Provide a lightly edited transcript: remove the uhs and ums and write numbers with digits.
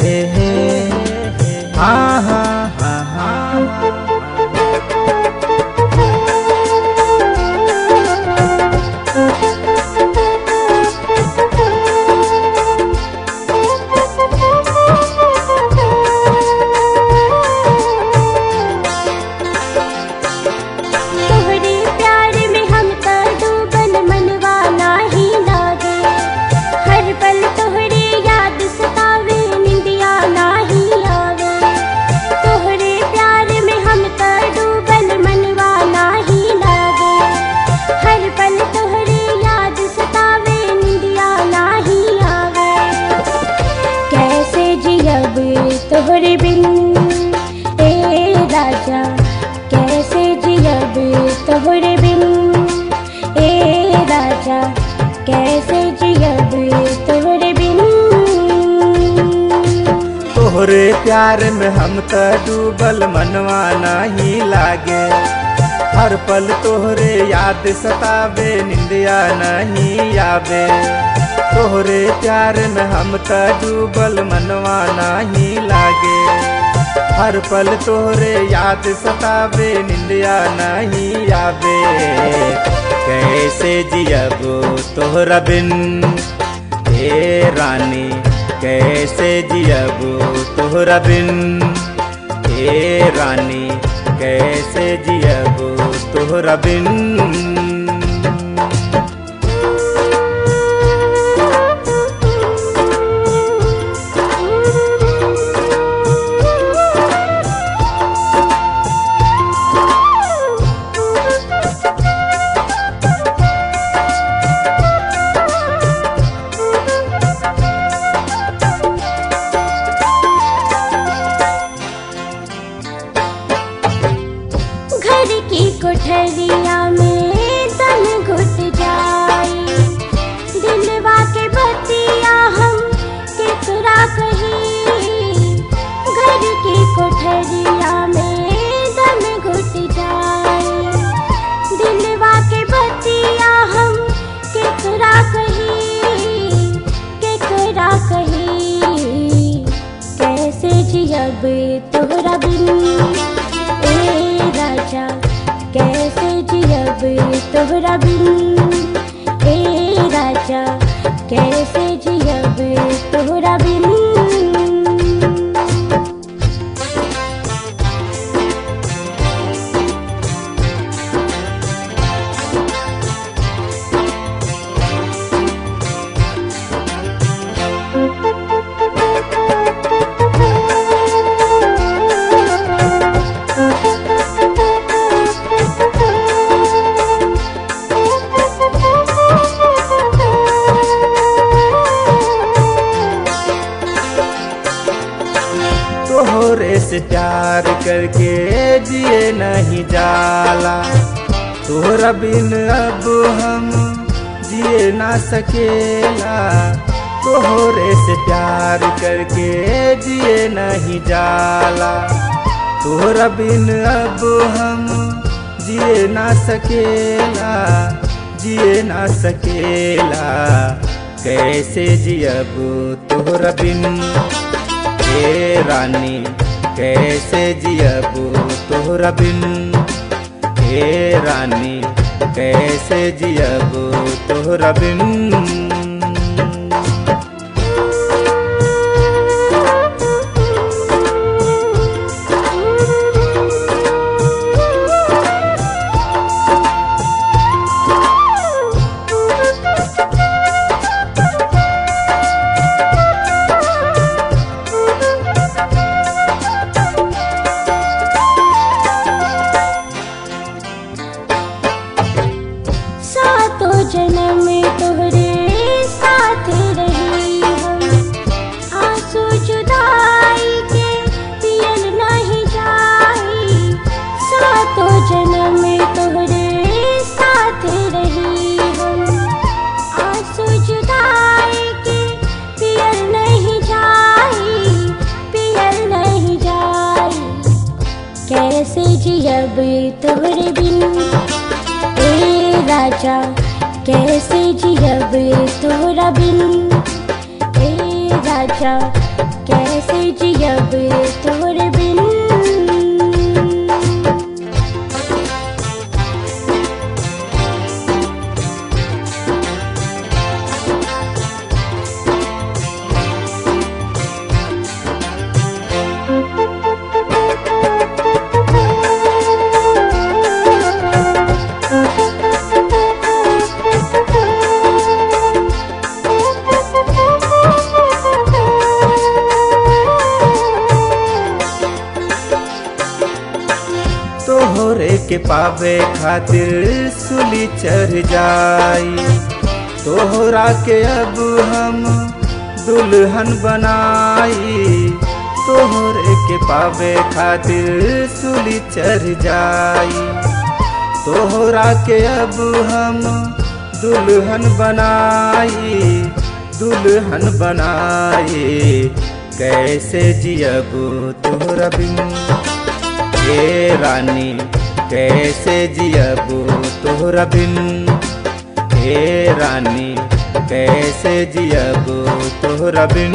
हे हे हाँ हाँ हाँ हाँ। तोहरे बिन ए राजा कैसे जियब तोहरे बिन ए राजा कैसे जियब तोहरे बिन। तोहरे प्यार में हम त डूबल मनवा नहीं लागे, हर पल तोहरे याद सतावे निंदिया नहीं आवे। तोहरे प्यार में हम त डूबल मनवा नहीं लागे, हर पल तोहरे याद सतावे निंदिया नहीं आवे। कैसे जियब तोहरा बिन हे रानी, कैसे जियब तोहरा बिन हे रानी, कैसे जियब तोहरा बिन। घर की कोठरिया में दम घुट जाए, दिलवा के बतिया हम केकरा कही। घर की कोठरिया में दम घुट जाए, दिलवा के बतिया हम केकरा कही, केकरा कही। कैसे जियब तोहरा बिन ए राजा, कैसे जियब तोहरा बिन ए राजा, कैसे जियब तोहरा बिन। तोहरे से प्यार करके जिए नहीं जाला, तोहरा बिन अब हम जिए ना सकेला। तोहरे से प्यार करके जिए नहीं जाला, तोहरा बिन अब हम जिए ना सकेला, जिए ना सकेला। कैसे जियब तोहरा बिन हे रानी, कैसे जियब तोहरा बिन हे रानी, कैसे जियब तोहरा बिन। सातों जन्म तोहरे साथ रही हम, आंसू जुदाई के पियल नहीं जाई। सातों जन्म तोहरे साथ रही हम, आंसू जुदाई के पियल नहीं जाई, पियल नहीं जाई। कैसे जियब तोहरे बिन ए राजा, कैसे जियब तोहरा बिन ए राजा, कैसे कैसे जियब तोहरे बिन। तोहरे के पावे खातिर सूली चढ़ जाई, तोहरा के अब हम दुल्हन बनाई। तोहरे के पावे खातिर सूली चढ़ जाई, तोहरा के अब हम दुल्हन बनाई, दुल्हन बनाई। कैसे जियब तोहरा बिन हे रानी, कैसे जियब तोहरा बिन। हे रानी, कैसे जियब तोहरा बिन।